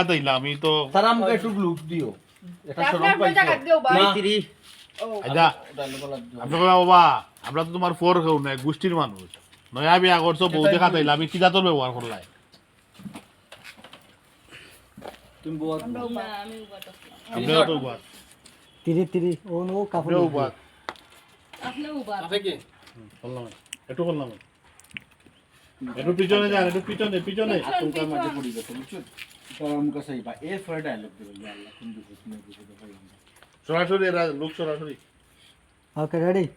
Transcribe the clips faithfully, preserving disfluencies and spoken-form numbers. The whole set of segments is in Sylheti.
তাইলে আমি তো তারা আমাকে একটু লুক দিও। এটা শরম পাইছো। না। ও। আচ্ছা, ওটা আলাদা লাগবে। আপনি কইবা, "বাবা, আমরা তো তোমার পর কেউ নাই, গোষ্ঠীর মানুষ। নয়া বিয়া করছো, বউ দেখা তাইলে আমি কি জাতর ব্যবহার করলাই?" তুমি বউ আর না, আমি উবাত আছি। আপনিও তো উবাত। তিরি, তিরি, ও নো, কাপড় আপনিও উবাত। আপনিও উবাত। আপনি কি? হুম, করলাম। একটু করলাম। একটু পিছনে যান, একটু পিছনে, পিছনে। পিছন, আতঙ্কের মাঝে পিছন। পড়ি গেছে, বুঝছো? তারা আমাকে সেই বা এ ফরে ডায়লগ দিবে, "ইয়া আল্লাহ, কোন বিপদ, কোন বিপদ হয়ে গেল।" সরাসরি এরা লোক সরাসরি। ওকে, রেডি?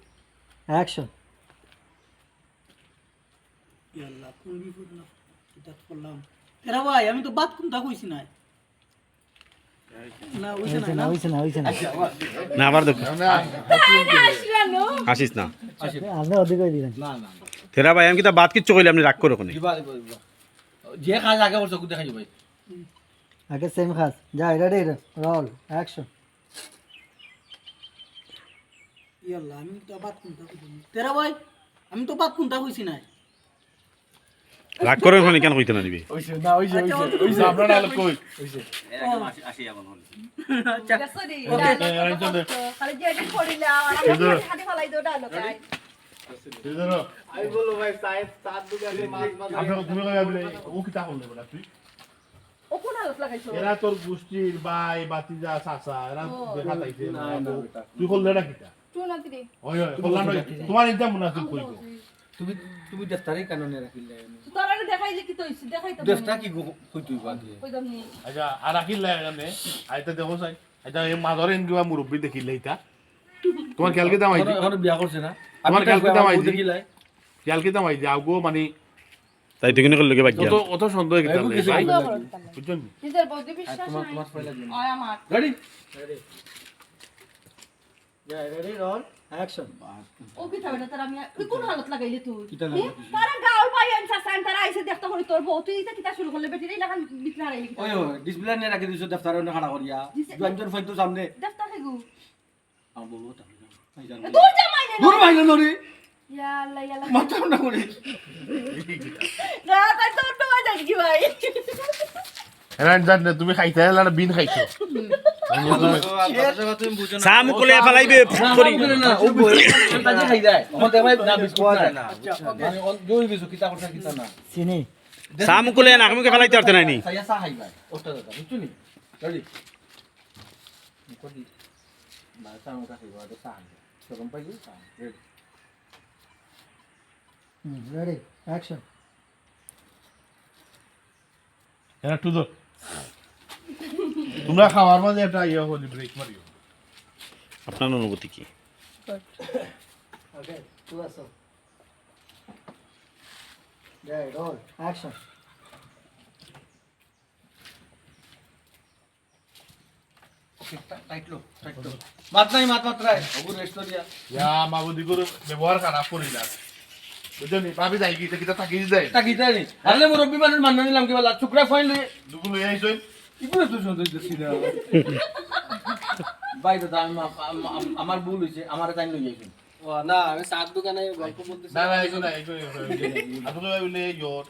অ্যাকশন। ইয়া আল্লাহ, কোন বিপদ না, কিতা করলাম? এরা ভাই, আমি তো বাত কোনটা কইছি না। না, হইছে না, হইছে না, না। হইছে না, হইছে না। না, আবার দেখো। না, না, আসিস না। আপনি অধিক করে দিলেন। না, না, না। তেরা ভাই, আমি কিতা বাত কিচ্ছু কইলে আপনি রাগ করো কোনে? দিবা, দিবা, দিবা। যে কাজ আগে করছো, কোথায় খাইছো ভাই? আগে সেম কাজ। যা, এটা রে, রোল, অ্যাকশন। ইয়াল্লা, আমি তো বাত কোনটা কইছি না। তেরা ভাই, আমি তো বাত কোনটা কইছি না। রাগ করেন কেন, কইতে না নিবে? ওইছে, না, ওইছে, আচ্ছা, ওইছে, ওইছে। আপনারা আলো কই? ওইছে। এর আগে মাসি, আসি এখন হল। আচ্ছা। গেছো রে, ওকে। রাগ করতে কষ্ট। খালি যে এডিট করিলা, আর আমি এই ধরো। হাতে ফালাই দেও, ডায়লগ আই। এই ধরো। আমি বলবো ভাই, সায়েন্স সাত দোকানে মাছ বাজার। আপনারা তুমি কই আপনি? ও কিতা করলে বলা তুই? ও কোন হালত লাগাইছো? এরা তোর গোষ্ঠীর ভাই, ভাতিজা, চাচা, এরা ও। দেখা পাইছে। না, না, বেটা। তুই করলে না কিতা? টু না থ্রি। ওই, ওই, করলা নয়। তোমার ইনকাম মনে আছে কইবো। তুমি, তুমি দেফতারে কেন নিয়ে রাখিলে? তোরারে দেখাইলে কি তো হইছে? দেখাই তো দেফতা কি গো-, কই তুই বাদ দিয়ে? কই দাম নেই। আচ্ছা, আর রাখিলে এখানে, আইতা দেখো চাই। আচ্ছা, এই মাদরে ইনকিবা মুরব্বি দেখিলে এটা। তোমার খেয়াল কি দাম আইছে? এখনো, এখনো বিয়া করছে না? তোমার আমি খেয়াল কি দাম আমার আইছে? বউ দেখিলাই। খেয়াল কি দাম আইছে? আউগো মানে তাই তো কিনে করলে কি ভাগ্য? অত, অত সন্দেহ কি এগুলো তাহলে, কিছু ভাই? বলবে না। বুঝছেন? নিজের বৌদি আর বিশ্বাস তোমার, নাই। তোমার পয়লা দিন। আর আমার। রেডি? রেডি। যা, রেডি, রোল, অ্যাকশন। ও কি থাকবে না? তার আমি, তুই কোন হালত লাগাইলি তুই? কিতা হুম? লাগাইলি? তারা গাঁওর ভাই আনছা সান, তারা আইসে দেখতে করি তোর বউ। তুই এটা কিতা শুরু করলে? বেটির এই লাখান বিকলা হারাইলি কিতা? ওই, ওই, ডিসপ্লে নিয়ে রাখি দিছো, দফতরে ওখানে খাড়া করিয়া। দিছে। জয়েন্টর ফাইল তো সামনে। দেখতে থাকবো। আমার বউ তো আমি জানি। দূর যা মাইলে না। দূর মাইলে না রে। ইয়া আল্লাহ, ইয়া আল্লাহ। মাথা না করে। না, তাই তো অন্য বাজার কি ভাই? এরা জান না, তুমি খাইতে এলা না বিন খাইছো। চা মুকুলে ফালাইবে, ফুট করি। না, ও বই, তাতে খাই যায়। আমার দেওয়াই না, বিস্কুট না। আচ্ছা, ওকে। মানে, অন-, জই কিছু, কিতা করছে, কিতা না। চিনি। চা মুকুলে না, আমি ফালাইতে পারতে নাইনি। খাইয়া চা খাইবা। ওটা দাদা, বুঝছো নি? রেডি? মুখো দি। না, চা মুখা খাইবা, ওটা চা খাইবা। তো গম পাইলি? চা, রেডি। হুম, রেডি, অ্যাকশন। এরা টু ধর। তোমরা খাওয়ার মাঝে একটা ইয়ে হলি ব্রেক মারিও। আপনার অনুভূতি কি? ওকে, টু আসো। Ready, roll, action. ওকে, টা-, টাইট লো, টাইট লো। মাত নাই, মাত মাত নাই। ওগুলো রেস্ট দিয়া। ইয়া, মা বৌদি করে ব্যবহার খারাপ করি না। বুঝছো নি? ভাবি যাই কি, এটা কিতা থাকি যায়? থাকি যায় নি? আসলে মুরব্বি মানুষ মান্য নিলাম কি বলা? চুকরা ফাইন লই। দুগু লই আইছইন। ইগুলো তো সুন্দর দেখছি না। ভাই, দাদা, আমি মা-, আম-, আম-, আমার ভুল হইছে, আমার তাই লই আইছইন। ও, না, আমি চার দোকানে গল্প বলতেছি। না, না, এগুলো না, এগুলো, এগুলো, এগুলো। আসলে ভাই বলে, ইয়োর,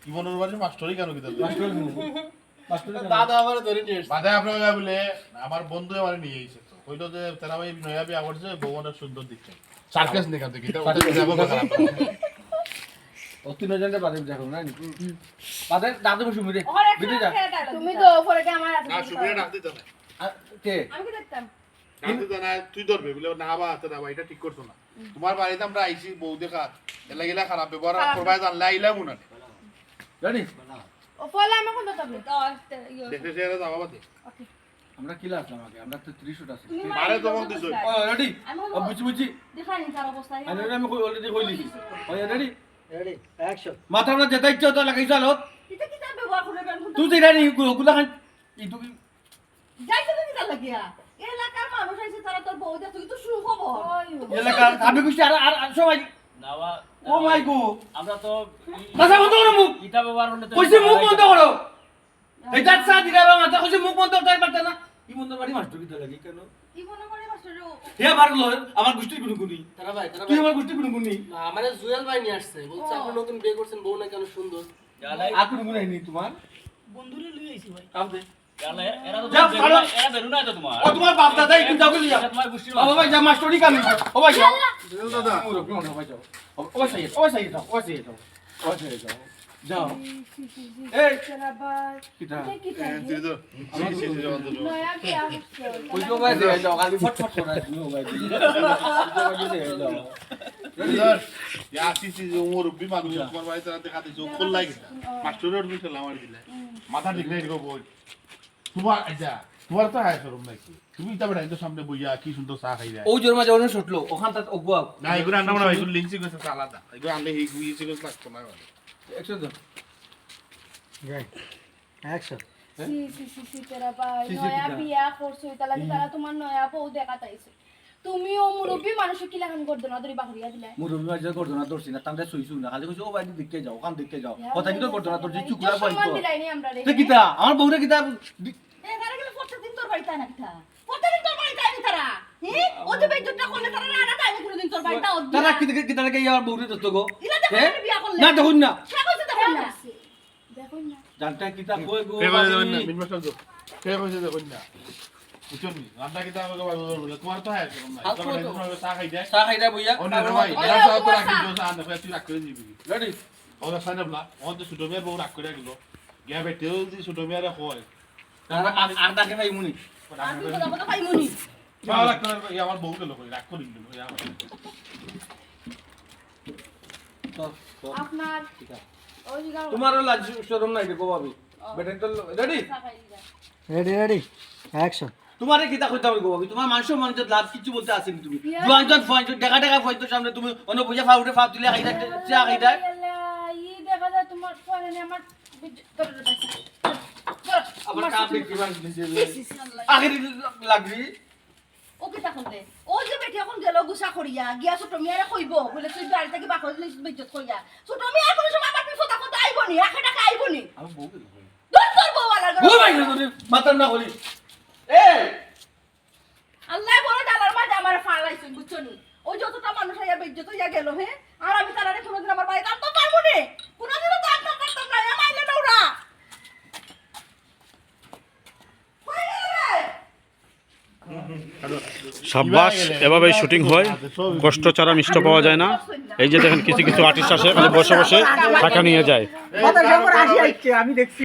ইমনের বাড়ির মাস্টরই কেন কিতা? মাস্টর হুম। মাস্টর কেন? দাদা আমারে ধরে নিয়ে আসছে। বাদে আপনারা বলে, আমার বন্ধু আমারে নিয়ে আইছে তো। কইলো যে, "তারা ভাই নয়া বিয়া করছে, বউ অনেক সুন্দর দেখতে।" সার্কাস নিয়ে কাঁদে, কিতা? ওটা সার্কাস। যাবো খারাপ। ও তিন হাজার বাদে দেখো না? বাদে দাদু বসে মিলে। ওরে, বিটে যা। তুমি তো ওপরে গিয়ে আমার না, সুবিধা ডাক দিতে না। আর কে? আমি কি দেখতাম? ডাক দিতে না, তুই ধরবে, বলে, "না বা, তো না বা, এটা ঠিক করছো না।" তোমার বাড়িতে আমরা আইছি, বউ দেখা, এলা গেলা খারাপ ব্যবহার খারাপ। করবায় জানলে আইলাম না। রেডি? ও, ফলে আমি কোন কথা বলি? তো, ইয়ে। দেখে সে এরা যাওয়া বাদে। ওকে। আমরা কিলা আসলাম আগে? আমরা তো ত্রিশ ওটা আছি। তুমি মারে তো মন দিছো। ও, রেডি? আমি ও, বুঝছি, বুঝছি। দেখাই নি তার অবস্থা। আমি, আমি কই, already কইলি। ও, রেডি? Ready, action. মাথা আমরা যেটা ইচ্ছা ওটা লাগাই চালো। এটা কি তার ব্যবহার করবে? আমি কোনটা তুই যেটা নি, গুলো, গুলো খান। এই তুমি যাইতে তো কিতা লাগিয়া? এলাকার মানুষ আইছে, তারা তোর বউ দেখতে কিন্তু সুখবর। ওই। এলাকার আমি খুশি আর, আর, আর সবাই। না, বা-, ও মাই গো। আমরা তো চাচা, বন্ধ করো মুখ। ইটা ব্যবহার করলে তো কইছি মুখ বন্ধ করো। এই যার চা দিলে আবার মাথা কইছি মুখ বন্ধ করতে পারতে না। ইমনর বাড়ি মাস্টর কিতা লাগে কেন? ইমনর বাড়ি মাস্টর ও। হে আবার লো, আমার গোষ্ঠীর কোনো গুণী। তারা ভাই, তারা তুই ভাই। আমার গোষ্ঠীর কোনো গুণী। না, আমারে জুয়েল ভাই নিয়ে আসছে। বলছে, ও। "আপনি নতুন বিয়ে করছেন, বউ নাকি অনেক সুন্দর।" আর কোনো গুণী নেই তোমার? বন্ধুরে লই আইছি ভাই। কাম দে। এরা তো যাও, বেরু না, ছাড়ো। এরা বেরু না তো তোমার। ও তোমার বাপ দাদা, এই তুমি যাও, যাও। এরা তোমার গোষ্ঠীর বাবা ভাই, যা মাস্টারি কাম। ও ভাই, যাও। দাদা। মুরব্বি, ও ভাই, যাও। ও, ও ভাই, যাও, ও ভাই, যাও, ও ভাই, যাও। ও ভাই, যাও। যাও। এই। কিতা? কিতা? নয়া বিয়া করছো। ওই যে ও ভাই, যাও, যাও, খালি ফটফট করে তুমি, ও ভাই। যাও। ইয়া, সি, সি, যে মুরব্বি মানুষ, তোমার বাড়িতে রাতে খাতে চোখ খোল লাগে না। মাস্টারের অফিসে লামার দিলে। মাথা ঠিক নাই, এরকম বই। তোমার, আচ্ছা, তোমার তো হায় শরম নাই কি? তুমি ইতা বেটা, এত সামনে বইয়া কি সুন্দর চা খাইরা। ও জোর মাঝে অনেক ছুটলো, ওখান তাত অগুয়া। না, এগুলো রান্না বান্না, এগুলো লিংসি গেছে আলাদা। এগুলো আনলে এই লিংসি গেছে লাগতো না। একশো জন। অ্যাকশন। সি, সি, সি, সি, তেরা ভাই, সি, সি, নয়া কিতা? বিয়া করছো, ইতা লাগি তারা তোমার নয়া বউ দেখাত আইছে। তুমিও মুরব্বি মানুষে কিলাখান গর্দনা ধরি বাহরিয়া দিলাই। মুরব্বি মানুষে গর্দনা ধরছি না, তানরে শুইছু না, খালি কইছো, "ও ভাই, দেখতে যাও, ওখান দেখতে যাও।" ইয়া, কথা কিন্তু গর্দনা ধরছি, ইজ্জত চুকুলা সম্মান পাইতো। দিলাই নি আমরারে। তে কিতা? আমার বউরে কিতা দি-, এ, তারা গেলে প্রত্যেকদিন তোর বাড়িত আয় না কিতা? প্রত্যেকদিন তোর বাড়িত আয় নি তারা? হি? ও যে বেইজ্জতটা করলে তারা না, না, তাই কোনোদিন তোর বাড়িত আয় না। তারা কিতা, কিতা লাগে আমার বউরে দোস্ত গো? ইলা দেখো হ্যাঁ? না বিয়া করলে। না, দেখুন না। কে কইছে দেখুন না? দেখুন না। জানটা কিতা কই গো, কে কইছে দেখুন না? ভাবি? মিনমাস করছো। কে কইছে দেখুন না? বুঝছো নি? রান্না কিতা আমাকে বাবা বলে, তোমার তো হয় এরকম নাই। আর তোমার কত? তোমার চা খাই দেয়। চা খাই দেয় বইয়া। অন্য আর ভাই, ওই এরা তো ওই রাখি ওই দিও, চা আনতে, তুই রাগ করে দিবি। রেডি? ওরা সাইন আপলা, ওর তো ছোট মেয়ের বউ রাগ করে গেল। গিয়া বেটেও যদি ছোট মেয়েরে কয়, তারপরে আর, আর ডাকে ভাই মুনি। আর তুই কথা কথা ভাই মুনি। ভালো লাগতো না, এই আমার বউ গেল কই, রাগ করে দিল, এই আমার। চল, চল। আপনার ঠিক আছে। ওই যে গাও। তোমারও লাজ শরম নাই দেখো ভাবি। ও। বেটার তো ল-, রেডি? চা খাই দিলা। Ready, ready. অ্যাকশন। তোমারে কিতা কইতাম গো ভাবি? তোমার মানুষের মনে যে লাভ কিছু বলতে আসেনি তুমি। ইয়া। জোয়ান জোয়ান ফোন, দেখা দেখা ফোন তো সামনে তুমি অন্য বুঝে ফা উঠে ফা তুলে খাইতা, চা খাইতা। আল্লাহ, ই দেখা যায় তোমার ফোনে আমার ধরো, ধরো, ধরো। আবার আমার কাম সাথে দেখি বার দিছে। ইস, ইস, আল্লাহ। আখেরি লাগবি। ও কিতা করলে? ও যে বেটি এখন গেল গুসা করিয়া, গিয়া ছোট মিয়ারে কইব, বলে তুই বাড়ি থেকে বাকল দিলে বেইজ্জত কইয়া। ছোট মিয়া কোনো সময় আমার বিপদ আপদ আইব নি, একে ডাকে আইব নি। আমার বউ গেল কই? দূর তোর বউ আলার ঘরে। বউ বাইরে তোর মাতার না করি। এ! আল্লাহ বড় জালার মাঝে আমারে ফালাইছেন, বুঝছো নি? ওই যতটা মানুষ আইয়া বেইজ্জত হইয়া গেল, হে? আর আমি তারারে কোনোদিন আমার বাড়িতে আনতে পারবো নি। কোনোদিনও তো আনতে পারতাম না, এ মাইলে নোরা। কই গেল রে? সাব্বাস, এভাবেই শুটিং হয়। কষ্ট ছাড়া মিষ্ট পাওয়া যায় না। এই যে দেখেন, কিছু কিছু আর্টিস্ট আছে, খালি বসে বসে টাকা নিয়ে যায়। বাতাসে আমার হাসি আইছে, আমি দেখছি।